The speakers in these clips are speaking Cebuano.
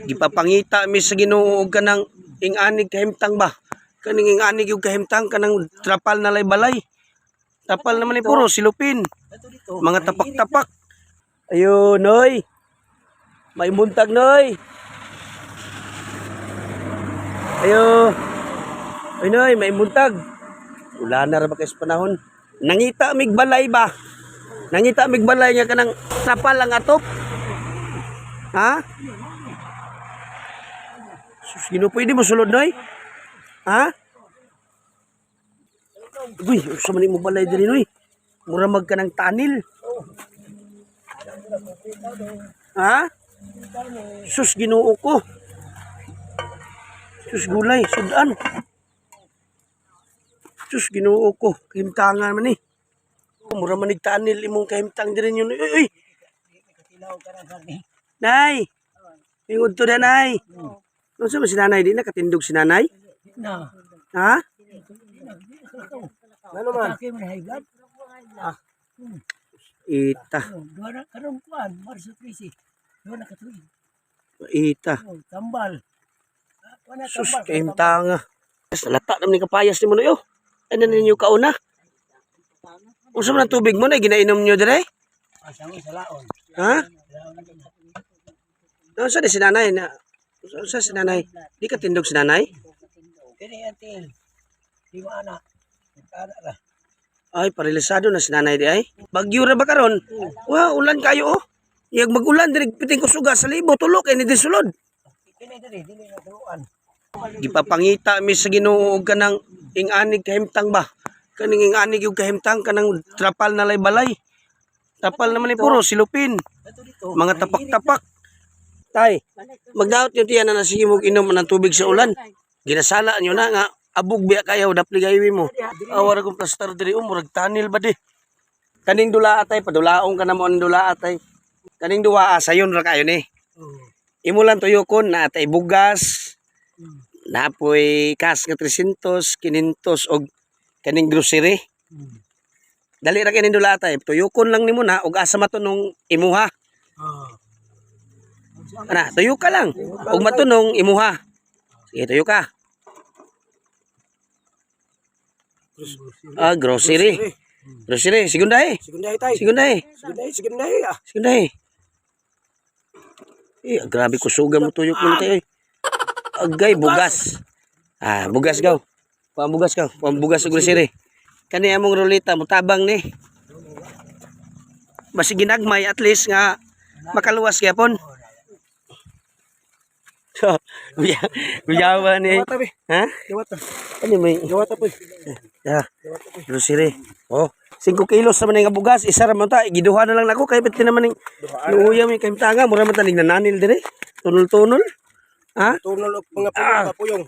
Gipapangita mi sa Ginoo og kanang ing-anig kahimtang ba? Kaning ing-anig yung kahimtang, kanang trapal na lay balay. Trapal naman ni puro silupin. Mga tapak-tapak. Ayun, noy. May buntag, noy. Ayo. Ay, noy, may buntag. Wala na ra ba kay sa panahon? Nangita mig balay ba? Nangita mig balay nga kanang trapal ang atop. Ha? Sus, Ginoo, pwede mo sulod, noy? Ha? Uy, unsa man mo balay diri, noy? Mura mag ka ng tanil. Ha? Sus, Ginoo ko. Sus, gulay, sudan. Sus, Ginoo ko. Kahimtangan man eh. Mura man ig tanil imong kahimtang diri yun. Uy, uy. Nay. Ingod to na, nay. Unsa man si nanay, di nakatindog si nanay? Na. Ha? Ano man? Atake man high blood. Ah. Ita. Oh, duha na karon kuan, Marso 13. Duha na ka tuig. Ita. Oh, tambal. Ah, kuan na Sus, tambal. kahimtanga. Lata naman ni kapayas ni mo na yo. Ano ninyo kauna? Unsa man ang tubig mo na ginainom niyo dire? Ah, sango sa laon. Ha? Laon na gina. Unsa di si nanay na? Unsa si nanay? Di ka tindog si nanay? Kini antil. Di mo ana. Ana ra. Ay, paralisado na si nanay di ay. Bagyo ra ba karon? Wa, ulan kayo oh. Iyag magulan diri piting kusuga sa libo tulo kay ni sulod. Kini diri dili na tuan. Gipapangita mi sa Ginoo og kanang ing-anig kahimtang ba? Kaning ing-anig yung kahimtang, kanang trapal na lay balay. Trapal naman ni puro silupin. Ato dito. Mga tapak-tapak. Tay, magdaot yung tiyan na sige mong inom ng tubig sa ulan. Ginasala nyo na nga, abog biya kayo, dapli gayiwi mo. Awara kong plaster diri, oh, murag tanil ba di? Kaning dula atay, padulaong ka na mo ang dula atay. Kaning duwa, sayon ra kayo ni. Oh. Imo lang tuyokon na atay bugas, napoy kas nga 300, 500 og kaning grocery. Dali ra kining dula atay, tuyokon lang nimo na og asa matunong imuha. Ah. Ana, tuyo ka lang. Og matunong imuha. Sige, tuyo ka. Ah, grocery. Grocery, segundahe. Segundahe tay. Segundahe. Segundahe, segundahe ah. Segundahe. Eh, grabe kusuga mo tuyok mo tayo. Eh. Agay, bugas. Ah, bugas gaw. Pambugas gaw. Pambugas sa grocery. Kani among rulita, mutabang ni. Basi ginagmay at least nga makaluwas gyapon. So, kuyawa ni. Diwata be. Ha? Diwata. Ano may Diwata po. Ya. Grocery. Oh, 5 kilos naman nga bugas, isa ra man ta, giduha na lang nako kay pati naman ning luya may kahimtanga, mura man ta ning nananil dire. Tunol-tunol. Ha? Tunol og mga puyong kapuyong.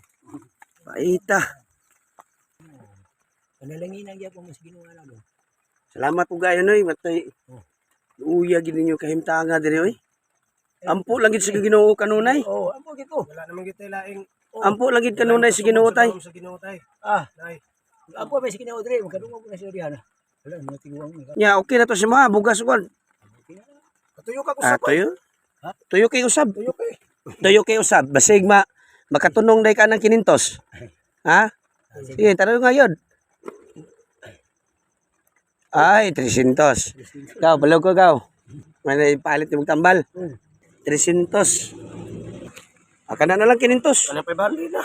Paita. Panalangin ang gyapon mo sa Ginoo nga lang. Salamat po kayo noy, matay. Luya gid ninyo kahimtanga dire oy. Ampo lang gid sa Ginoo kanunay. Oh, ampo gid ko. Wala naman gid tay laing Ampo lang gid kanunay sa Ginoo tay. sa Ginoo tay. Ah, nay. Ampo may sa Ginoo diri, magkadungog na siya diha na. Wala mga tiguang ni. Nya okay na to si mga bugas kon. Katuyo ka Ah, tuyo. Ha? Tuyo kay usab. Tuyo kay. Tuyo kay usab. Basig ma makatunong day ka ng 500. Ha? Sige, tara ngayon. Ay, 300. Ikaw, balog ko, ikaw. May palit ni magtambal. 300. Ah, kana na lang 500. Wala pa bali na.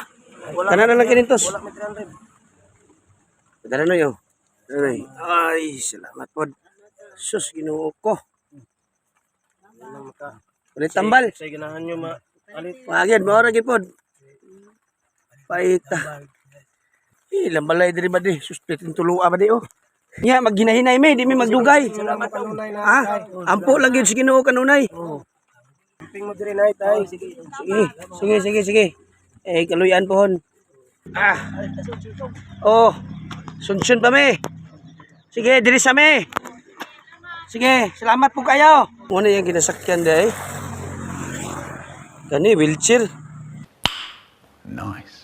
Wala. Kana na lang 500. Wala may 300. Tara na yo. Tara na yo. Ay, salamat po. Sus, Ginoo ko. Ulit tambal. Say ganahan nyo ma alit. Wagid, maura gid pod. Paita. Eh, lambalay diri ba di? Sus, pitin tulua ba di oh. Nya, magginahinay me, di mi magdugay. Salamat kanunay na. Ah, ampo lang gyud sa Ginoo kanunay. Ping mo diri nay tay. Sige. Sige, sige, sige, sige. Eh, kaluyan pohon. Ah. Oh, sunsun pa me. Sige, diri sa me. Sige, salamat po kayo. Muna yung ginasakyan day. Kani, wheelchair. Nice.